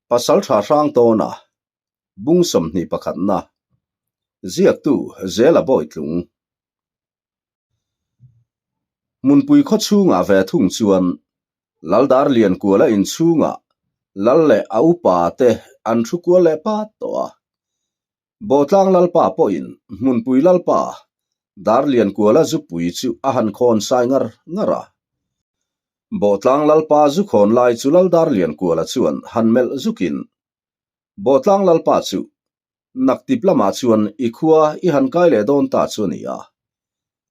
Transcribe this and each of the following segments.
Pasaltha hrang tawna bung 21na ziaktu Zela Bawitlung. Hmunpui khaw chhungah ve thung chuan Laldar Liankuala inchhungah Lal leh a upa te an thu kual leh pat tawh a. Bawhtlang Lalpa pawhin Hmunpui Lalpa Darliankuala zupui chu a han khawn sai ngar ngar a. Bawhtlang Lalpa zu khawn lai chu Lal Darliankuala chuan han melh zukin, Bawhtlang Lalpa chu naktip lamah chuan i khua i han kai leh dawn ta chu a ni a.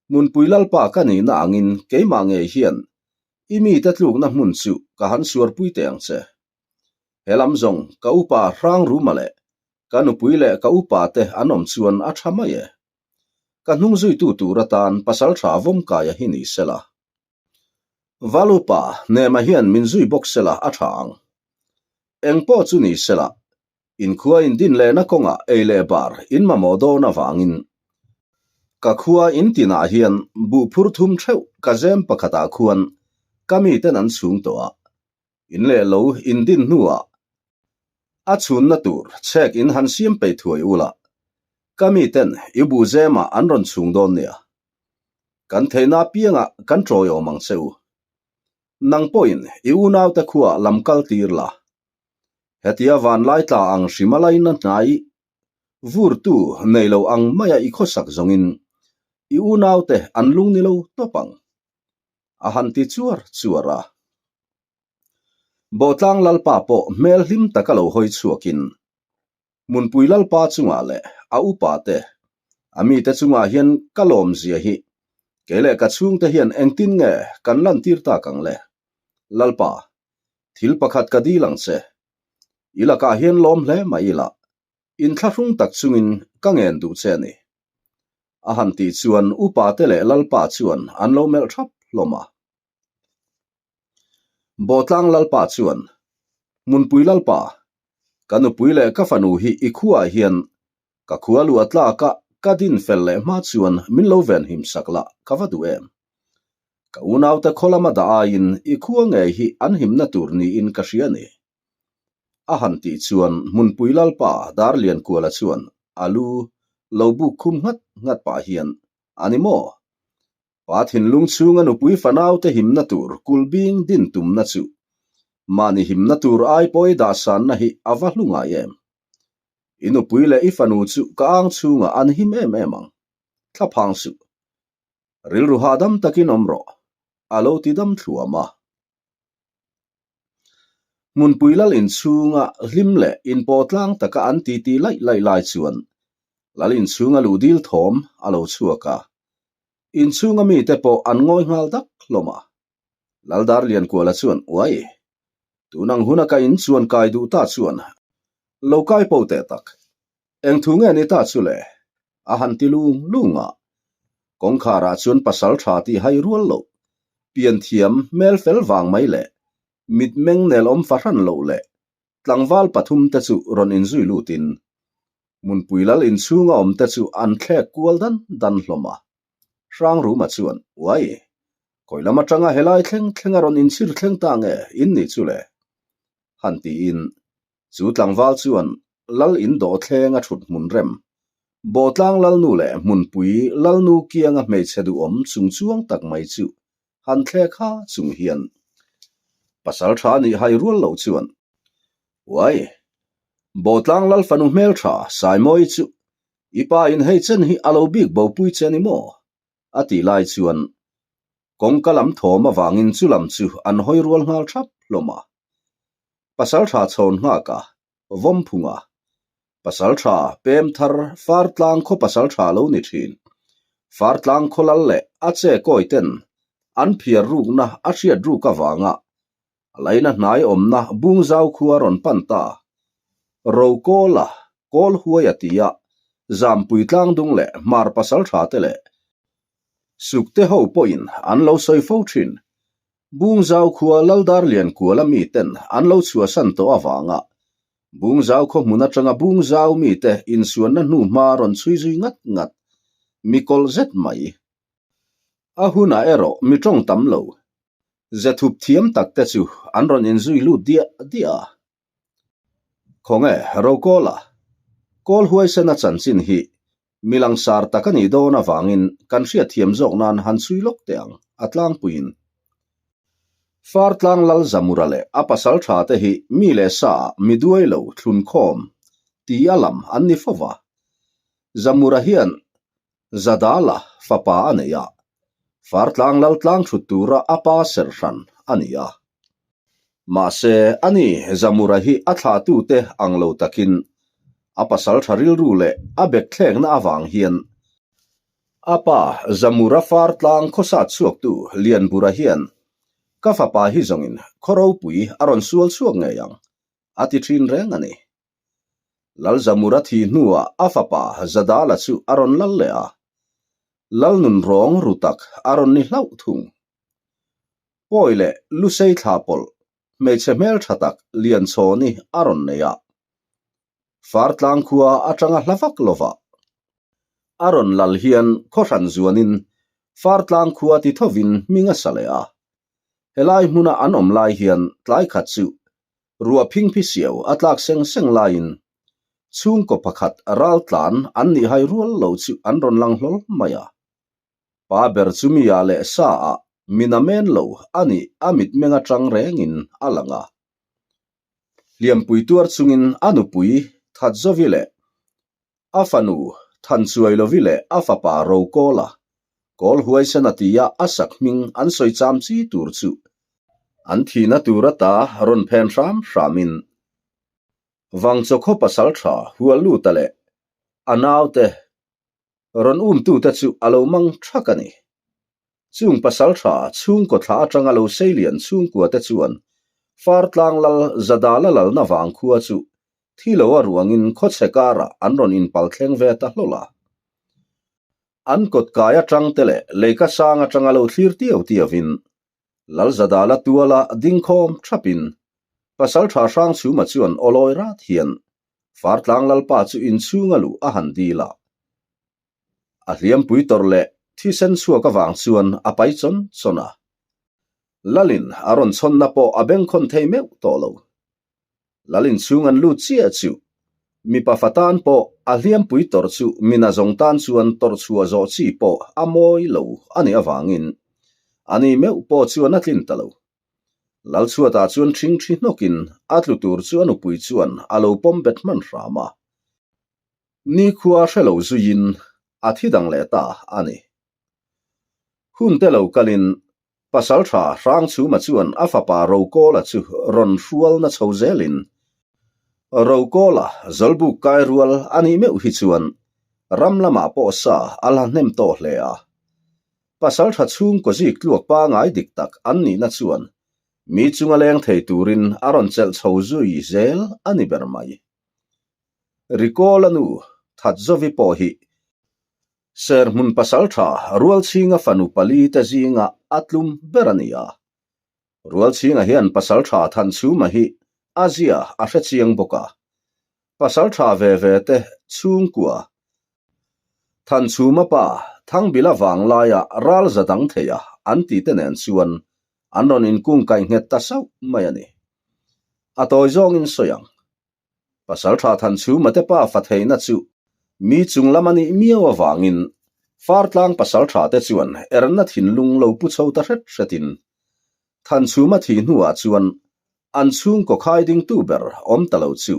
Hmunpui Lalpa ka nihna angin keimah ngei hian i mite tlukna hmun chu ka han suarpui teh ang che. He lam zawng ka upa hrang ruma leh ka nupui leh ka upa te an awm chuan a tha mai e. Ka hnung zuitu tur atan pasal tha vawmkaia hi ni sela. Val upa Hnema hian min zui bawk sela a tha ang. Eng pawh chu ni sela, inkhua in din lehna kawngah ei leh bar in mamawh dawn avangin ka khua in tinah hian buh phur thum theuh ka zem pakhatah khuan ka miten an chhung tawh a, In leh lo in din hnuah a chhunna tur chhek in han siam peih thuai ula, ka miten i bu zemah an rawn chhung dawn nia. Kan theihna apiangah kan tawiawm ang che u. Nang pawhin i unaute khuah lam kal tir la. Hetia vanlai tla ang hrima laina hnai vurtu nei lo ang maia i khawsak zawngin i unaute an lung ni lo tawp ang. A han ti chuar chuar a. Bawhtlang Lalpa pawh hmel hlim taka lo hawi chhuakin, Hmunpui Lalpa chungah leh a upa te, a mite chungah hian ka lawmzia hi kei leh ka chhungte hian engtin nge kan lantir tak ang le? Lalpa, thil pakhat ka dil ang che. I lakah hian lawm hle mai ila, inthlahrung tak chungin ka ngen duh che a ni. A han tih chuan upa te leh Lalpa chuan an lo melh thap hlawm a. Bawhtlang Lalpa chuan, Hmunpui Lalpa, ka nupui leh ka fanu hi i khuaah hian ka khua luah tlaka ka din fel leh hma chuan min lo venhim sak lah ka va duh em? Ka unaute khaw lama dah aiin i khua ngei hi an himna tur niin ka hria a ni. A han tih chuan Hmunpui Lalpa Darliankuala chuan a lu lo buk khum nghat nghat pah hian, A ni maw? Pa thinlung chhunga nupui fanaute himna tur kulhbing din tumna chu mahni himna tur ai pawi dahsanna hi a va hlu ngai em? I nupui leh i fanu chu ka ang chhungah an him em em ang. Thlaphang suh. Rilru hahdam takin awm rawh. A lo ti dam thluam a. Hmunpui lal inchhunga hlim leh inpawh tlang taka an titi laih laih lai chuan lal inchhunga luh dil thawm a lo chhuak a, inchhunga mite pawh an ngawi nghal dak hlawm a. Laldar Liankuala chuan, Uai, tun ang huna ka in chuan kai duh ta chuan lo kai po teh tak, eng thu nge ni ta chu le? a han ti lung lung a. Kawngkharah chuan pasal tha tih hai rual loh, pianthiam hmel fel vang mai leh mitmeng nelawm fahran loh leh tlangval pathum te chu rawn inzui lutin Hmunpui lal inchhunga awm te chu an thlek kual dan dan hlawm a. Hrangruma chuan, Uai! Khawi lam atanga helai thleng thleng a rawn inchhir thleng ta nge in nih chu le? han tiin Chu tlangval chuan lal in dawh thleng a thut hmun rem, Bawhtlang lalnu leh hmunpui lalnu kianga hmeichhe duhawm chung chuang tak mai chu han thlek ha chung hian pasal tha nih hai rual lo chuan, Uai! Bawhtlang lal fanu hmeltha Saimawi chu i pa in hei chen hi a lo bik bopui che ni maw? a tih lai chuan kawngka lam thawm avangin chu lam chu an hawi rual nghal thap hlawm a. Pasal tha chhawn nghak a, vawm phung a. Pasal tha pem thar far tlang khaw pasal tha lo ni thin. Far tlang khaw lal leh a che kawi ten an phiar rukna a hriat ruk avanga a laina hnai awmna bung zau khua rawn pan ta. Ro kawl a, kawl huai a ti a, zampui tlang dung leh hmar pasal tha te leh sukte ho pawhin an lo sawi fo thin. Bungzau khua Laldarlian kuala miten an lo chhuahsan tawh avanga Bungzau khaw hmun atanga Bungzau mite insuanna hnu hma rawn chhui zui ngat ngat mi kawlh zet mai. A hunah erawh mi tawng tam lo, ze thup thiam tak te chu an rawn inzui lut diah diah a. Khawnge Rokawla, Kawl huaisena chanchin hi mi langsar tak a nih dawn avangin kan hriatthiam zawk nan han chhui lawk teh ang, a tlangpuiin. Fartlang Lal Zamura leh a pasal tha te hi mi leh sa ah mi duai lo thlun khawm ti a lam an ni fo va. Zamura hian Zadala fapa a nei a, Fartlang Lal tlang thut tura a pa ser hran a ni a. Mahse, ani Zamura hi a thlahtute ang lo takin a pasal tha rilru leh a bek thlekna avang hian A pa, Zamura far tlang khawsa chhuaktu Lianbura hian, Ka fapa hi zawngin khaw ropui a rawn sual chhuak ngei ang, a ti thin reng a ni. Lal Zamura thi hnuah a fapa Zadala chu a rawn lal leh a, Lal nunrawng ru tak a rawn ni hlauh thung. Pawi leh Lusei thla pawlh hmeichhe hmeltha tak Lianchhawni a rawn nei a. Fartlang khua atanga hla vak lovah a rawn lal hian khaw hran zuanin Fartlang khua ti thovin hming a sa leh a. Helai hmuna an awm lai hian tlai khat chu ruah phingphi siau a tlak seng seng laiin chhungkaw pakhat ral tlan an nih hai rual lo chu an rawn lang hlawl mai a. Pa ber chu mi ah leh sa ah min a men lo a nih a mitmeng atang rengin a lang a. Hliampui tuar chungin a nupui Thatzovi leh a fanu Thanchuailovi leh a fapa Rokawla, Kawl huaisen a tia a sak hming an sawi cham chi tur chu an thihna tur ata rawn phen hram hramin Vangchaw khaw pasaltha Hualluta leh a naute Rawn umtute chu a lo mang thak a ni. Chung pasal tha chhungkaw thla atanga lo seilian chhungkuate chuan Fartlang lal Zadala lalna vang khua chu thi lo a ruangin khawchhe karah an rawn inpal thleng ve ta hlawl a. An kawtkai atangte leh leika sang atanga lo thlir tiau tiauin Lal Zadala tuala dingkhawm thapin pasal tha Hrangchhuma chuan awlawi rat hian Fartlang Lalpa chu inchhunga luh a han dil a. A hliampui tawrh leh thisen chhuak avang chuan a pai chawn chawn a. Lalin a rawn chhawnna pawh a bengkhawn thei meuh tawh lo. Lal inchhung an lut chiah chu mipa fa tan pawh a hliampui tawrh chu mina zawng tan chuan tawrh chhuah zawh chi pawh a mawi lo a nih avangin ani meuh pawh chuan a tlin ta lo. Lalchhuatah chuan ṭhingṭhi hnawkin a tlu tur chu a nupui chuan a lo pawm bet hman hram a. Nikhua hre lo zuiin a thi dang leh ta a ni. Hun te lo kalin Pasalṭha Hrangchhuma chuan a fapa Rokawla chu rawn hrualna chho zelin Rokawla Zawlbuk kai rual a nih meuh hi chuan ram lamah pawh sa a la hnem tawh hle a. Pasalṭha chhungkaw zik tluak pangai dik tak an nihna chuan mi chunga leng thei turin a rawn chelh chho zui zel a ni ber mai. Rikawla nu Thatzovi pawh hi Serhmun pasalṭha Rualchhinga fanu pali te zinga a tlum ber a ni a. Rualchhinga hian pasalṭha Thanchhuma hi a zia a hre chiang bawk a. Pasalṭha ve ve te chhungkua Thanchhuma pa Thangbila vanglaia ral za dang theia an tih te nen chuan an rawn inkungkaih nghet ta sauh mai a ni. A tawi zawngin sawi ang. Pasalṭha Thanchhuma te pa fa theihna chu mi chung lam a nih miau avangin Fartlang pasalṭha te chuan erna thinlung lo pu chho ta hret hretin Thanchhuma thih hnuah chuan an chhungkaw khai dingtu ber awm ta lo chu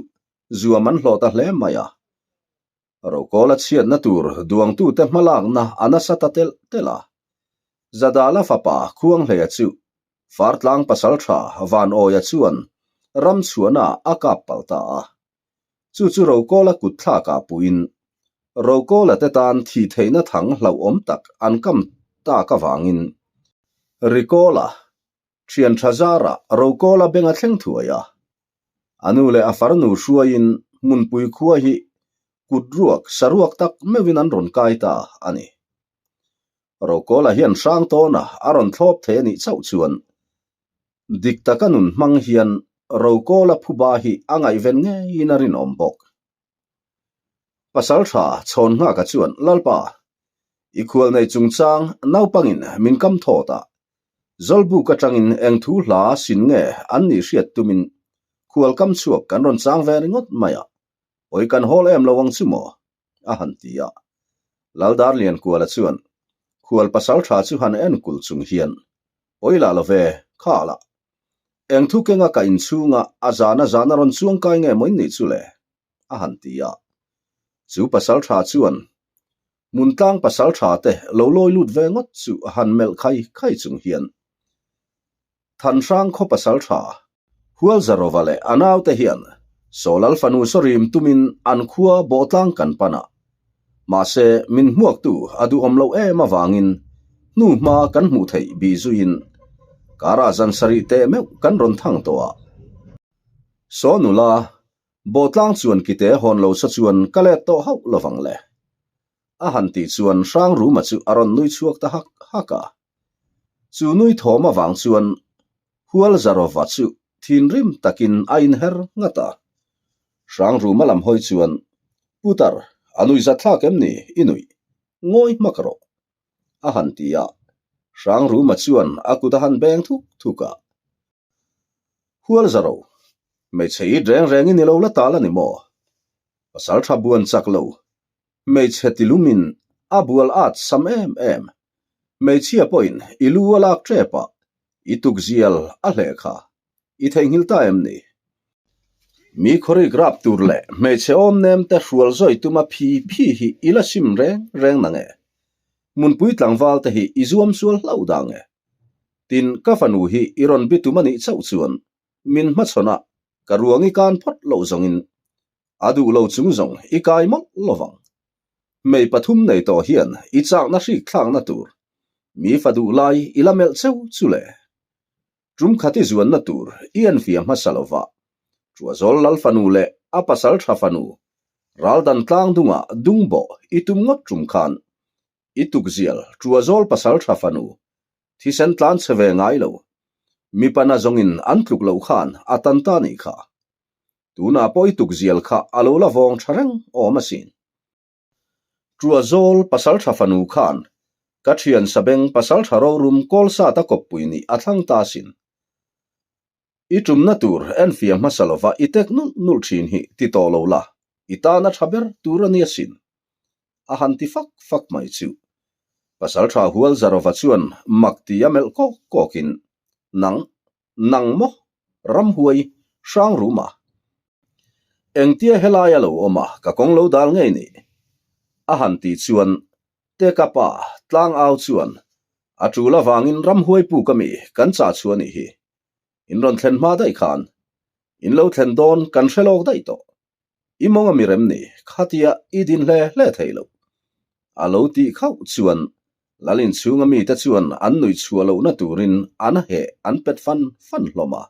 zuam an hlawh ta hle mai a. Rokawla chhiatna tur duangtute hmalakna a nasa ta telh telh a. Zadala fapa Khuanghleia chu Fartlang pasalṭha Vanawia chuan ramchhuahna a kap palh ta a. Chu chu Rokawla kutthlakah puhin Rokawla te tan thih theihna thang hlauhawm tak an kam tak avangin Rikawla Thian tha zarah Rokawla beng a thleng thuai a. A nu leh a farnu hruaiin hmunpui khua hi kut ruak, saruak tak meuhin an rawn kai ta a ni. Rokawla hian hrang tawna a rawn thlawp thei a nih chauh chuan dik taka nun hmang hian Rokawla phuba hi a ngaihven ngeiin a rinawm bawk. Pasal tha chhawn nghaka chuan Lalpa, i khual nei chungchang naupangin min kam thawt a, Zawlbuk atangin eng thu hla sin nge an nih hriat tumin. Khual kam chhuak kan rawn chang ve ringawt mai a, pawi kan hawl em lo ang chu maw? a han ti a. Laldarliankuala chuan khual pasal tha chu han en kul chung hian, Pawi lah lo ve, kha lah. Eng thu kenga ka inchhunga a zana zana rawn chuang kai nge maw in nih chu le? a han ti a. Chu pasal tha chuan Hmuntlang pasal tha te lo lawi lut ve ngawt chu a han melh khai khai chung hian Thanhrang khaw pasal tha Hualzarova leh a naute hian Sawlal fanu sawrim tumin an khua bawhtlang kan pan a. Mahse min hmuaktu a duhawm loh em avangin hnu hma kan hmuh theih bih zuiin karah zan sarih teh meuh kan rawn thang tawh a. Saw nula Bawhtlang chuan kite hawn lo sa chuan ka let tawh hauh lovang le. A han tih chuan Hrangruma chu a rawn nui chhuak ta hak hak a. Chu nui thawm avang chuan Hualzarova chu thinrim takin a inher nghat a. Hrangruma lam hawi chuan, Putar, a nui zatthlak em ni i nuih? Ngawi hmak rawh. A han ti a. Hrangruma chuan a kut a han beng thuk thuk a. Hualzaro, hmeichhe it reng rengin i lo la tal a ni maw? Pasal tha buan chak lo, hmeichhe tilumin a bual at sam em em. Hmeichhia pawhin i lu a lak tep a, i tukzial a hleh kha i theihnghilh ta em ni? Mi khawrik rap tur leh hmeichhe awm nem te hrual zawi tuma phi phi hi i la sim reng reng nange? Hmunpui tlangval te hi i zuam sual hlauh dah nge? Tin, ka fanu hi i rawn bitum a nih chauh chuan min hmachhawn a, ka ruang i kan phawt loh zawngin a duh lo chung zawng i kai mawlh lovang. Hmei pathum nei tawh hian i chakna hrik thlakna tur mi fa duh lai i la melh cheu chu le. Tum khat i zuanna tur i enfiah hmasa lova, Tuazawl lal fanu leh a pasal tha fanu Raldan tlang dungah dung bawh i tum ngawt tum khan I tukzial, Tuazawl pasal tha fanu, thisen tlan chhe ve ngai lo. Mipa na zawngin an tluk loh khan a tan ta nih kha. Tunah pawh i tukzial kha a lo la vawng tha reng awm asin. Tuazawl pasal tha fanu khan ka thian sabeng pasal tha rorum kawlsat a kawppui nih a thlang ta asin. I tumna tur enfiah hmasa lova i tek nulh nulh thin hi ti tawh lo la, i tana tha ber tur a ni asin. A han ti fak fak mai chu. Pasaltha Hualzarova chuan mak ti a melh kawk kawkin, Nang, nang maw? Ramhuai, Hrangruma. Engtia helai a lo awm a, ka kawng lo dal ngei ni. A han tih chuan Teka pa, tlangau chuan, A tul avangin ramhuai puk a mi kan chah chu a nih hi. In rawn thlen hma daih khan in lo thlen dawn kan hre lawk daih tawh. I mawng a mi rem ni, khatia i din hle hle thei lo. A lo tih khauh chuan Lal inchhunga mite chuan an nuih chhuah lohna turin an heh an pet fan fan hlawm a.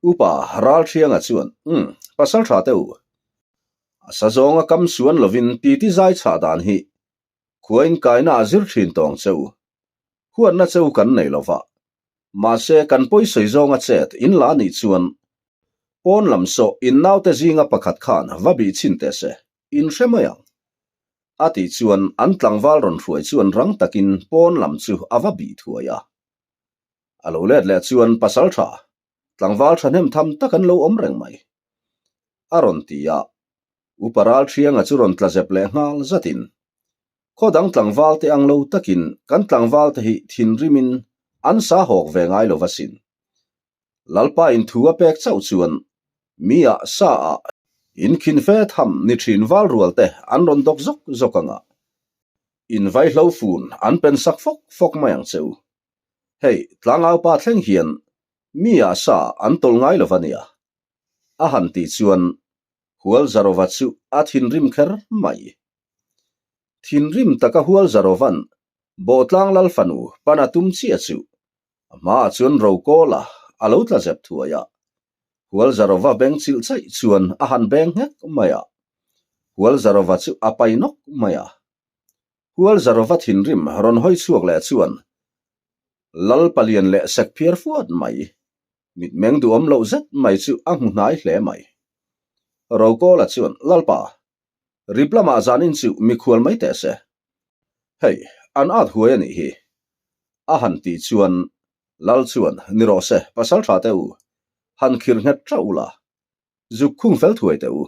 Upa Ralṭhianga chuan, Umm, pasalṭha te u, A sa zawnga kam suan lovin titi zai chhah dan hi khua inkaina a zir thin tawng che u. Huatna che u kan nei lova. Mahse kan pawisawi zawnga chet in la nih chuan pawn lam sawh in naute zinga pakhat khan va bih chhin teh se, in hre mai ang. A tih chuan an tlangval rawn hruai chuan rang takin pawn lam chu a va bih thuai a. A lo let leh chuan pasal tha Tlangval thahnem tham tak an lo awm reng mai. A rawn ti a, Upa Ralṭhianga chu rawn tla zep leh nghal zatin, Khaw dang tlangval te ang lo takin kan tlangval te hi thinrimin an sa hawk ve ngai lo asin. Lalpa in thu a pek chauh chuan mi ah sa ah in khin fe tham ni ṭhin val rual te an rawn dawk zawk zawk ang a, in vaihlo fun an pen sak fawk fawk mai ang che u. Hei, tlangaupa thleng hian mi ah sa an tawlh ngai lo va nia. A han tih chuan Hualzarova chu a thinrim kher mai. Thinrim taka Hualzarova'n Bawhtlang Lal fanu pan a tum chiah chu a hmaah chuan Rokawla a lo tla zep thuai a. Hualzarova beng chilh chaih chuan a han beng nghek mai a. Hualzarova chu a pai nawk mai a. Hualzarova thinrim rawn hawi chhuak leh chuan Lal palian leh sek phiar fuat mai, mitmeng duhawm loh zet mai chu a hmu hnai hle mai. Rokawla chuan, Lalpa, rip lamah zanin chu mikhual mai teh se. Hei, an at huai a nih hi. A han tih chuan Lal chuan, Ni rawh se, pasal tha teh u. han khir nghet ṭauh ula, zuk khung fel thuai teh u.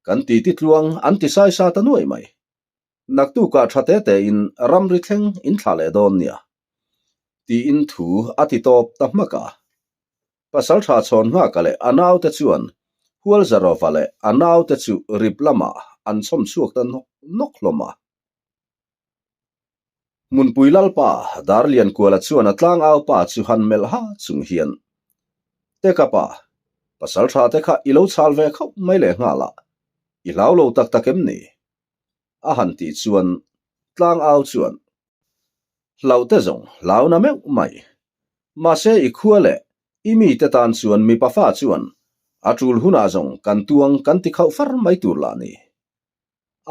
Kan titi tluang an ti sai sa ta nuai mai. Naktukah tha te tein ramri thleng in thlah leh dawn nia. Tiin thu a ti tawp ta hmak a. Pasaltha chhawn nghaka leh a naute chuan Hualzarova leh a naute chu rip lamah an chhawm chhuak ta nawk nawk hlawm a. Hmunpui Lalpa Darliankuala chuan a tlangau pa chu han melh ha chung hian, Teka pa, pasaltha te kha i lo chhal ve khauh mai leh nghal a, i hlau lo tak tak em ni? A han tih chuan tlangau chuan, Hlauhte zawng hlauna meuh mai. Mahse i khua leh i mite tan chuan mipa fa chuan a tul hunah zawng kan tuang kan ti khauh far mai tur lah ni.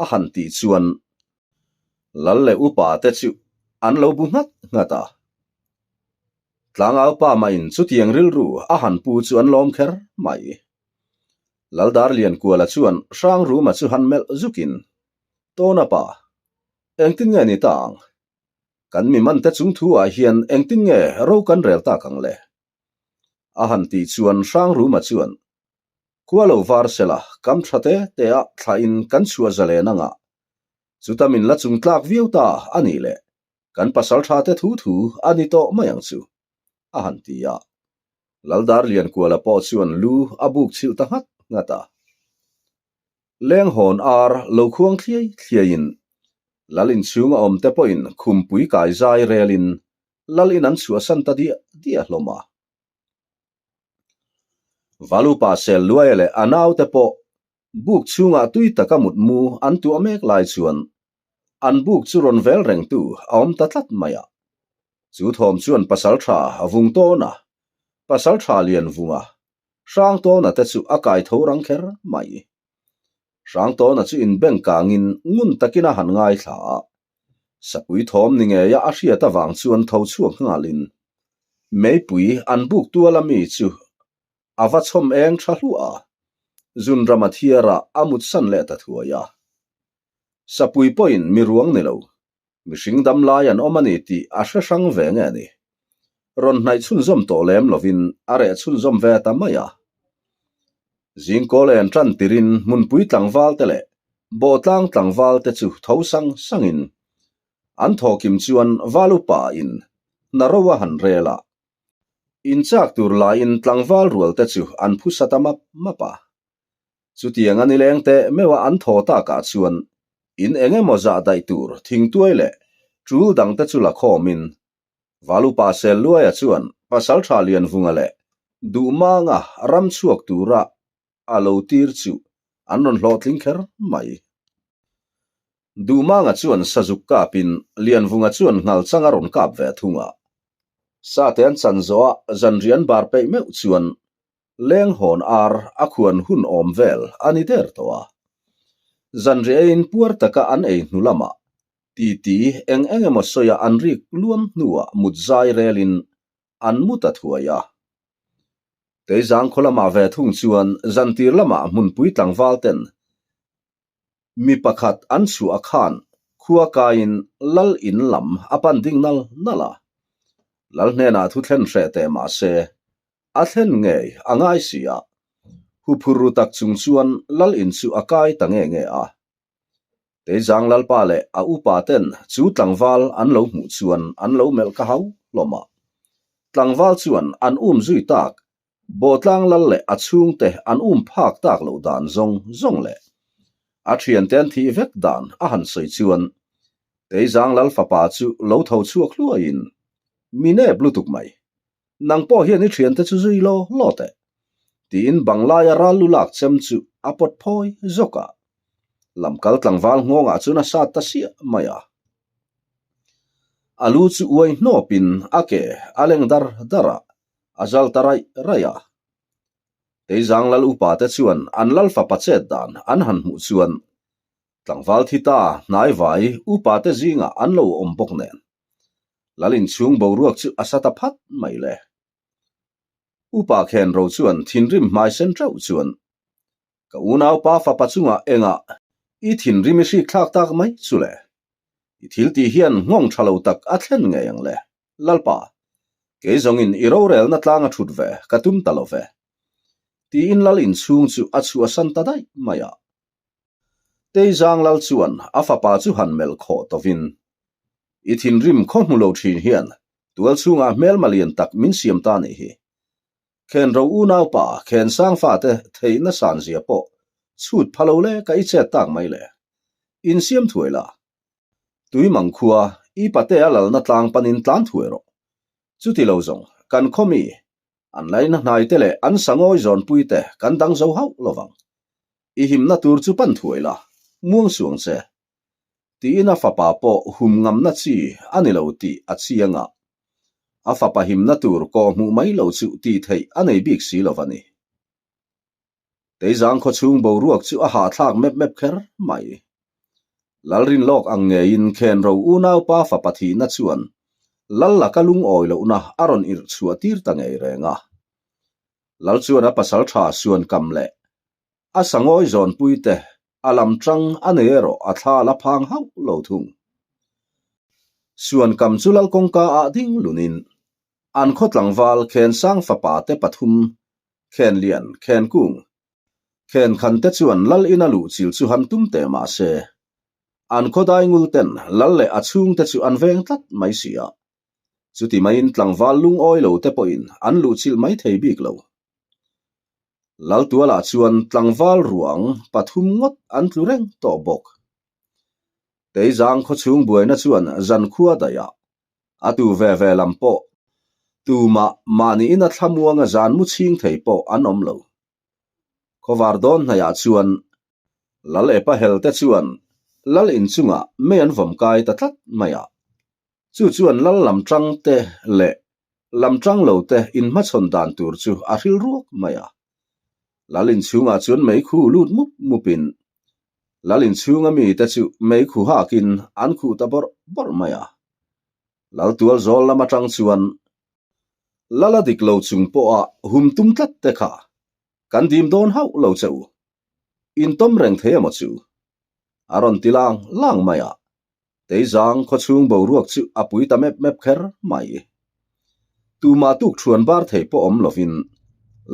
A han tih chuan Lal leh upa te chu an lo bu nghat nghat a. Tlangau pa mahin chutiang rilru a han pu chu an lawm kher mai. Laldar Liankuala chuan Hrangruma chu han melh zukin, Tawna pa, Engtin nge ni ta ang? Kan mi man te chung thu ah hian engtin nge ro kan rel tak ang le? A han tih chuan Hrangruma chuan, Khua lo var sela, kam tha te te ah thlah in kan chhuah zalen anga, chuta min la chung tlak viau ta a nih le, kan pasal tha te thu thu a ni tawh mai ang chu, a han ti a. Laldar Liankuala pawh chuan lu a buk chhilh ta nghat nghat a. Lenghawn ar lo khuang thliai thliaiin Lal inchhunga awmte pawhin khumpui kai zai relin Lal in an chhuahsan ta diah diah hlawm a. Valupa sel luaia leh a naute pawh buk chhungah tui taka mutmu an tuah mek lai chuan an buk chu rawn vel rengtu a awm ta tlat mai a. Chu thawm chuan pasaltha vung tawn a, pasaltha lian vung a, Hrangtawna te chu a kai tho rang kher mai. Hrangtawna chu inbeng kangin ngun takin a han ngaithla a, sapui thawm ni ngeia a hriat avang chuan tho chhuak nghalin meipui an buk tual a mi chu a va chhawm eng tha hluah a, zunrama thiarah a mutsan leh ta thuai a. Sapui pawhin mi ruang ni lo, Mihring dam lai an awm a ni tih a hre hrang ve nge ni? Rawn hnaih chhunzawm tawh lem lovin a reh chhunzawm ve ta mai a. Zingkawl en tan tirin hmunpui tlangval te leh bawhtlang tlangval te chu tho sang sangin an thawkim chuan val upa in hna ro a han rel a. Inchak tur laiin tlangval rual te chu an phusa ta map map a. Chutiang a nileng teh meuh a an thaw takah chuan in eng emaw zah daih tur thingtuai leh tul dangte chu la khawmin Valupa Selluaia chuan Pasaltha Lianvunga leh Duhmanga ram chhuak tura a lo tir chu an rawn hlawhtling kher mai. Duhmanga chuan sazuk kapin Lianvunga chuan nghalchang a rawn kap ve thung a. Sate an chan zawh a zanrian bar peih meuh chuan Lenghawn ar a khuan hun awm vel a ni der tawh a. Zanriah eiin puar taka an ei hnu lamah titi eng eng emaw sawia an rik luam hnuah mut zai relin an mu ta thuai a. Teizangkhaw lamah ve thung chuan zantir lamah hmunpui tlangval ten Mi pakhat an chhuah khan khua kaiin lal in lam a pan ding nal nal a. Lal hnenah thu thlen hreh teh mah se, a thlen ngei a ngai si a. Huphur ru tak chung chuan lal in chu a kai ta nge nge a. Teizang lalpa leh a upa ten chu tlangval an lo hmuh chuan an lo melh ka hau hlawm a. Tlangval chuan an um zui tak Bawhtlang lal leh a chhungte an um phak tak loh dan zawng zawng leh a thiante an thih vek dan a han sawi chuan Teizang lal fapa chu lo tho chhuak hluaiin, Mi nep lutuk mai, nang pawh hian i thiante chu zui law law teh, tiin banglaia ral lu lak chem chu a pawt phawi zawk a. Lamkal tlangval nghawngah chuan a sat ta siah mai a. A lu chu uai hnawpin a ke a leng dar dar a, a zal ta raih raih a. Teizang lal upa te chuan an lal fapa chet dan an han hmuh chuan tlangval thi ta hnaivai upa te zingah an lo awm bawk nen lal inchhung boruak chu a sa ta phat mai le. Upa Khenro chuan thinrim hmai sen teuh chuan Ka unaupa fapa chungah engah i thinrim i hrik thlak tak mai chu le? I thil tih hian nghawng tha lo tak a thlen ngei ang le? Lalpa, kei zawngin i rorelna tlanga thut ve ka tum ta lo ve. Tiin lal inchhung chu a chhuahsan ta daih mai a. Teizang lal chuan a fapa chu han melh khawh tawhin, I thinrim khaw hmu lo thin hian tual chhungah hmelma lian tak min siam ta nih hi. Khenro unaupa Khensang fate theihna san zia pawh chhut pha lo le ka i chet tak mai le. Insiam thuai la. Tuimang khua i patea lalna tlang panin tlan thuai rawh. Chuti lo zawng kan khaw mi An laina hnaite leh an sangawi zawnpuite kan dang zo hauh lo vang. I himna tur chu pan thuai la, muang suang che. Tiin a fapa pawh hum ngamna chi a ni lo tih a chiang a. A fapa himna tur kawh hmuh mai lo chu tih theih a nei bik si lo va ni. Teizang khawchhung boruak chu a hahthlak mep mep kher mai. Lalrin lawk ang ngeiin Khenro unaupa fapa thihna chuan Lal laka lungawi lohna a rawn irh chhuah tir ta ngei reng a. Lal chuan a pasal tha suan kam leh a sangawi zawnpuite a lam tang a nei erawh a thla la phang hauh lo thung. Suan kam chu Lal kawngka ah ding lunin an khaw tlangval Khensang fapa te pathum Khenlian, Khenkung, Khenkhan te chuan Lal ina luh chil chu han tum teh mah se, an khawdai ngul ten Lal leh a chhung te chu an veng tlat mai si a. Chuti maiin tlangval lungawi lo te pawhin an luh chilh mai thei bik lo. Lal tualah chuan tlangval ruang pathum ngawt an tlu reng tawh bawk. Teizang khawchhung buaina chuan zankhua daihah A tu ve ve lam pawh tumah mahniin a thlamuanga zan mu chhing thei pawh an awm lo. Khawvar dawn hnaihah chuan Lal Epa hel te chuan Lal inchungah mei an vawm kai ta tlat mai a. Chu chuan Lal lam tang te leh lam tang lo te inhmachhawn dan tur chu a hril ruak mai a. Lal inchhungah chuan mei khu lut mup mupin Lal inchhunga mite chu mei khu hakin an khuh ta bawrh bawrh mai a. Lal tual zawl lam atang chuan Lal a dik lo chung pawha hum tum tlat te kha kan dim dawn hauh lo che u. Intawm reng thei emaw chu? A rawn ti lang lang mai a. Teizang khawchhung boruak chu a pui ta mep mep kher mai. Tumah tuk thuan bar thei pawh awm lovin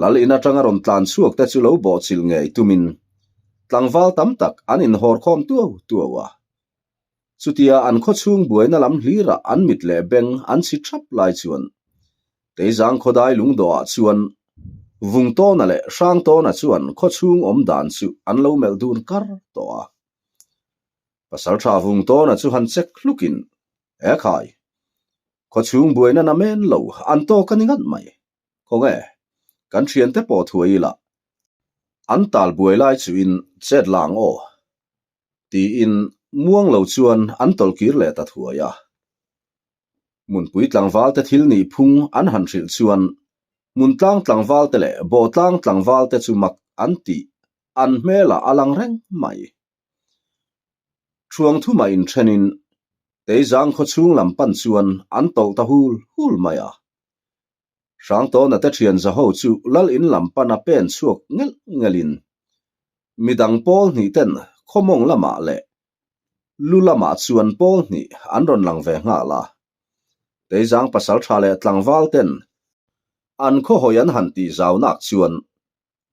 Lal in atanga rawn tlan chhuak te chu lo bawhchilh ngei tumin tlangval tam tak an inhawr khawm tuau tuau a. Chutia an khawchhung buaina lam hlirah an mit leh beng an chhi thap lai chuan Teizang khawdai lungdawhah chuan Vungtawna leh Hrangtawna chuan khawchhung awm dan chu an lo melh dun kar tawh a. Pasalṭha Vungtawna chu han check hlukin, E khai! Khawchhung buaina na men lo an tawk a ni ngat mai. Khawnge, kan ṭhiante pawh thuai ila an tal buai lai chuin chet la ang aw. Tiin muang lo chuan an tawlhkir leh ta thuai a. Hmunpui tlangvalte thil nih phung an han hrilh chuan Hmuntlang tlangvalte leh Bawhtlang tlangvalte chu mak an tih an hmelah a lang reng mai. Thuang thumah inthenin Teizang khaw chhung lam pan chuan an tawlh ta hul hul mai a. Hrangtawna te thian zaho chu lal in lam pana pen chhuak ngelh ngelhin midang pawl hnih ten khawmawng lamah leh lu lamah chuan pawl hnih an rawn lang ve nghal a. Teizang pasaltha leh tlangval ten an khawhawi an han tih zau nak chuan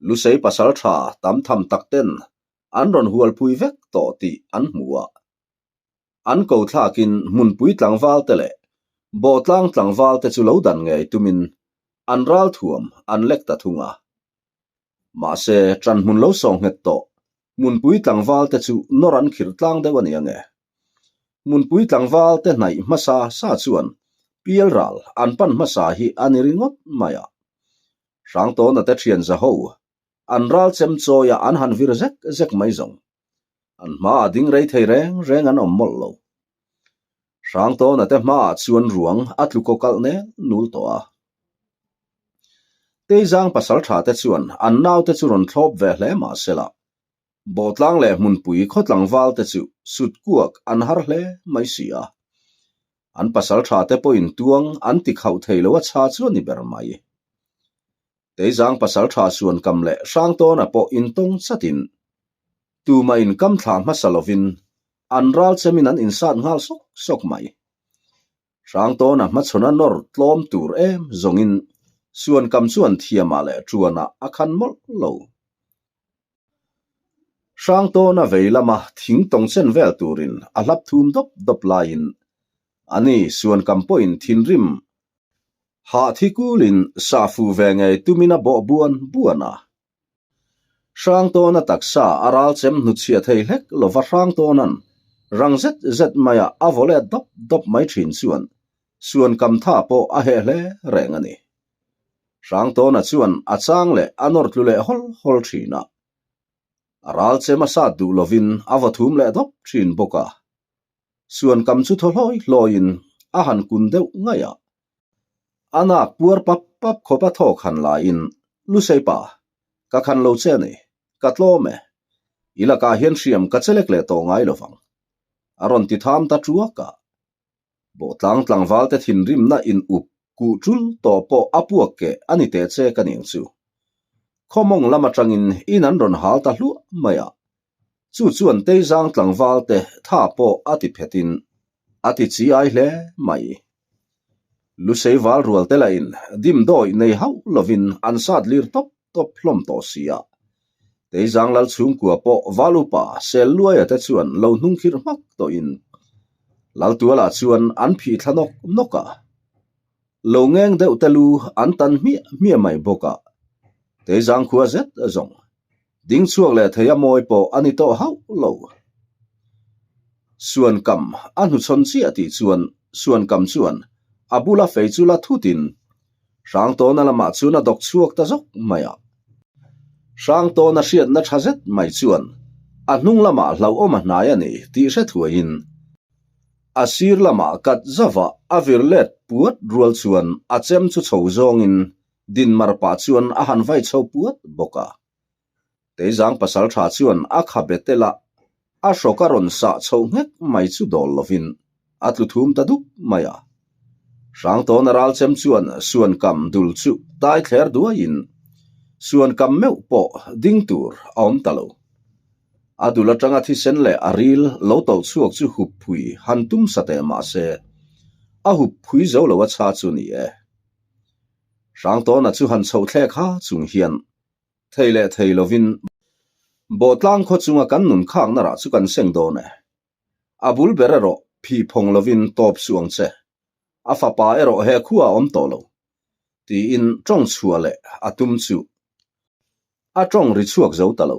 Lusei pasaltha tam tham tak ten an rawn hualpui vek tawh tih an hmu a. An ko thlakin hmunpui tlangval te leh bawhtlang tlangval te chu lo dan ngei tumin an ral thuam an lek ta thung a. Mahse, ṭan hmun lo sawng nghet tawh hmunpui tlangval te chu nawr an khirh tlang deuh a ni ange. Hmunpui tlangval te hnaih hmasa sa chuan pial ral an pan hmasa hi a ni ringawt mai a. Hrangtawna te ṭhian zaho an ral chem chawia an han vir zek zek mai zawng. An hmaah ding rei thei reng reng an awm mawlh lo. Hrangtawna te hmaah chuan ruang a tlu kaw kalh nel nul tawh a. Teizang pasaltha te chuan an naute chu rawn thlawp ve hle mah sela, Bawhtlang leh hmunpui khaw tlangval te chu sut kuak an har hle mai si a. An pasaltha te pawhin tuang an ti khauh thei lo a chha chu a ni ber mai. Teizang pasaltha Suankam leh Hrangtawna pawh intawng chatin tumah in kam thlah hmasa lovin an ral chemin an insat nghal sawk sawk mai. Hrangtawna hmachhawn a nawr tlawm tur em zawngin. Suankam chuan thiamah leh ṭuanah a khan mawlh lo. Hrangtawna vei lama thing tawng chen vel turin a hlap thum dawp dawp laiin ani Suankam pawhin thinrim hah thi kulin sah fu ve ngei tumin a bawh buan buan a. Hrangtawna taksa a ral chem hnuchhiah thei hlek lova Hrangtawna'n rang zet zet maia a vaw let dawp dawp mai thin chuan Suankam tha pawh a heh hle reng a ni. Hrangtawna chuan a chang leh a nawr tlu leh hawl hawl thin a. A ral chem a sat duh lovin a vaw thum leh dawp thin bawk a. Suankam chu thaw hlawi hlawiin a han kun deuh ngaih a. A nak puar pap pap khawp a thawk han laiin, Lusei pa, ka khan lo che a ni, ka tlawm e. I lakah hian hriam ka chelek leh tawh ngai lovang. A rawn ti tham ta ṭuak a. Bawhtlang tlangval te thinrimna in up kuh ṭul tawh pawh a puak keh a ni teh che ka ning chu. Khawmawng lam aṭangin in an rawn hal ta hluah mai a. Chu chuan Teizang tlangval te tha pawh a ti phetin a ti chi ai hle mai. Lusei val rual te lahin dimdawi nei hauh lovin an sat lir tawp tawp hlawm tawh si a. Teizang lal chhungkua pawh val upa sel luaia te chuan lo hnungkhirh hmak tawhin Laltualah chuan an phih thla nawk nawk a. Lo ngeng deuh te lu an tan hmiah hmiah mai bawk a. Teizang khua zet zawng Ding chhuak leh thei a mawi pawh a ni tawh hauh lo. Suankam a hnuchhawn chiah tih chuan Suankam chuan a bula fei chu la thutin Hrangtawna lamah chuan a dawk chhuak ta zawk mai a. Hrangtawna hriatna tha zet mai chuan a hnung lamah hlauhawm a hnai a ni tih hre thuaiin a sir lamah kat zauhah a vir let puat rual chuan a chem chu chho zawngin Dinmar pah chuan a han vai chho puat bawk a. Teizang pasal tha chuan a khabe tel a, a hrawk a rawn sah chhoh nghek mai chu dawl lovin a tlu thum ta dup mai a. Hrangtawna ralchem chuan suankam dul chu tai thler duaiin suankam meuh pawh ding tur a awm ta lo. A dul atanga thisen leh a ril lo tawlh chhuak chu hup phui han tum sa teh mah se, a hup phui zo lo a chha chu ni e. Hrangtawna chu han chhoh thlek ha chung hian thei leh thei lovin Bawhtlang khaw chunga kan nun khakna rah chu kan seng dawn e. A bul ber erawh phih phawng lovin tawp suh ang che. A fapa erawh he khua a awm tawh lo. Tiin tawng chhuah leh a tum chu a tawng ri chhuak zo ta lo.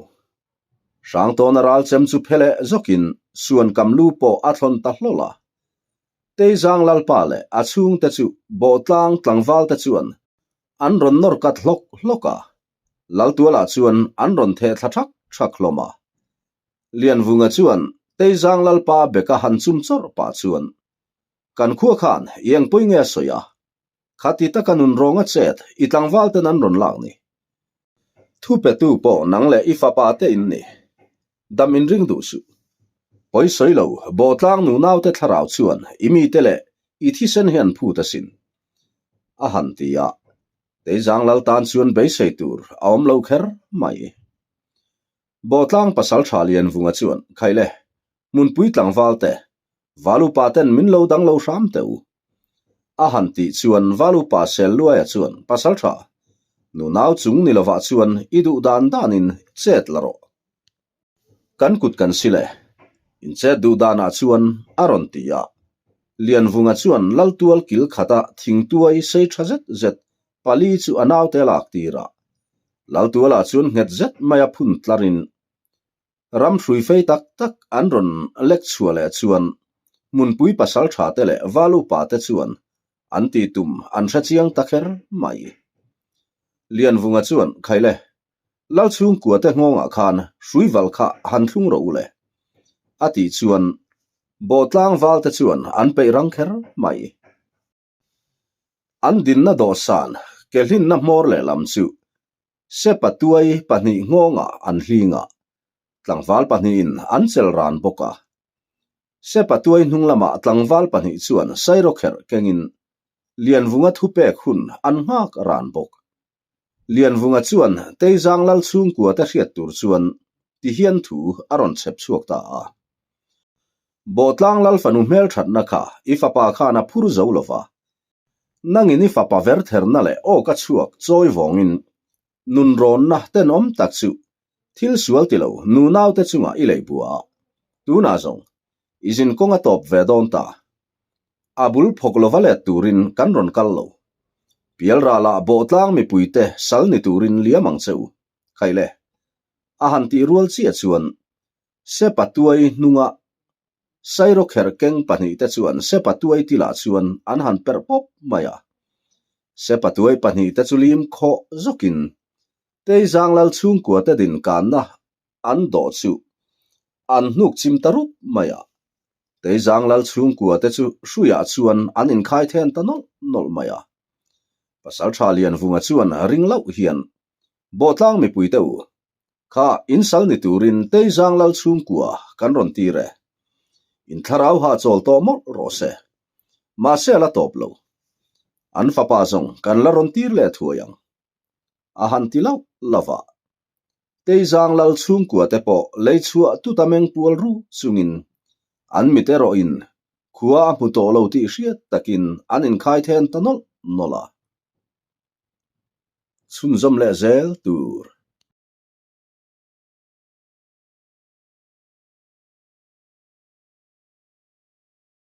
Hrangtawna ralchem chu phe leh zawkin suankam lu pawh a thlawn ta hlawl a. Teizang Lalpa leh a chhungte chu Bawhtlang tlangvalte chuan an rawn nawr kat hlawk hlawk a, Laltualah chuan an rawn theh thla thak thak hlawm a. Lianvunga chuan Teizang Lalpa beka han chum chawrh pah chuan, Kan khua khan i engpui nge a sawi a? Khati taka nun rawnga chet i tlangvalten an rawn lak ni. Thupetu pawh nang leh i fapa te in ni. Dam in ring duh suh. Pawi sawi lo, Bawhtlang nunaute thlarau chuan i mite leh i thisen hi an phut asin. A han ti a, Teizang lal tan chuan beisei tur a awm lo kher mai. Bawhtlang pasal tha Lianvunga chuan, Khaile, hmunpui tlangval te, Valupa ten min lo dang lo hram teh u. A han tih chuan Valupa Selluaia chuan, Pasal tha, nunau chung ni lovah chuan i duh dan danin chet la rawh. Kan kut kan sil e. In chet duh danah chuan a rawn ti a. Lianvunga chuan Laltual kil khata thingtuai sei tha zet zet pali chu a naute a lak tir a. Laltualah chuan nghet zet maia phun tlarin Ram hrui fei tak tak an rawn lek chhuah leh chuan hmunpui pasal tha te leh val upa te chuan an tih tum an hre chiang ta kher mai. Lianvunga chuan, Khaile, Lal chhungkua te nghawngah khan hrui val kha han thlung rawh u le, a tih chuan Bawhtlang val te chuan an peih rang kher mai. An dinna dawhsan ke hlinna hmawr lehlam chu Sepa tuai pahnih nghawngah an hling a, tlangval pahnihin an chel ran bawk a. Sepa tuai hnung lamah tlangval pahnih chuan sairawkherh kengin Lianvunga thupek hun an nghak ran bawk. Lianvunga chuan Teizang lal chhungkua te hriat tur chuan ti hian thu a rawn chhep chhuak ta a. Bawhtlang lal fanu hmelthatna kha i fapa khan a phur zo lo va. Nangin i fapa vertherna leh aw ka chhuak chawi vawngin nunrawnna tenawm tak chu thil sual ti lo nunaute chungah i lei bua a, tunah zawng i zin kawng a tawp ve dawn ta. A bul phawk lova let turin kan rawn kal lo. Pialralah bawhtlang mipuite sal ni turin liam ang che u. Khaile, a han tih rual chiah chuan Sepa tuai hnunga Sairawkherh keng pahnihte chuan Sepa tuai tilah chuan an han perh pawp mai a. Sepa tuai pahnihte chu lim khawh zawkin Teizang lal chhungkuate din kanna an dawh chu an hnuk chim ta rup mai a. Teizang lal chhungkuate chu hruiah chuan an inkhai then ta nawlh nawlh mai a. Pasaltha Lianvunga chuan ring loh hian Bawhtlang mipuite u, Kha insal ni turin Teizang lal chhungkua kan rawn tir e. In thlarau ha chawl tawh mawlh rawh se. Mahse a la tawp lo. An fapa zawng kan la rawn tir leh thuai ang. A han ti lauh lauh a. Teizang lal chhungkua te pawh lei chhuah tuta meng pual ru chungin an mit erawhin khua a hmu tawh lo tih hriat takin an inkhai then ta nawlh nawlh a. Chhunzawm leh zel tur.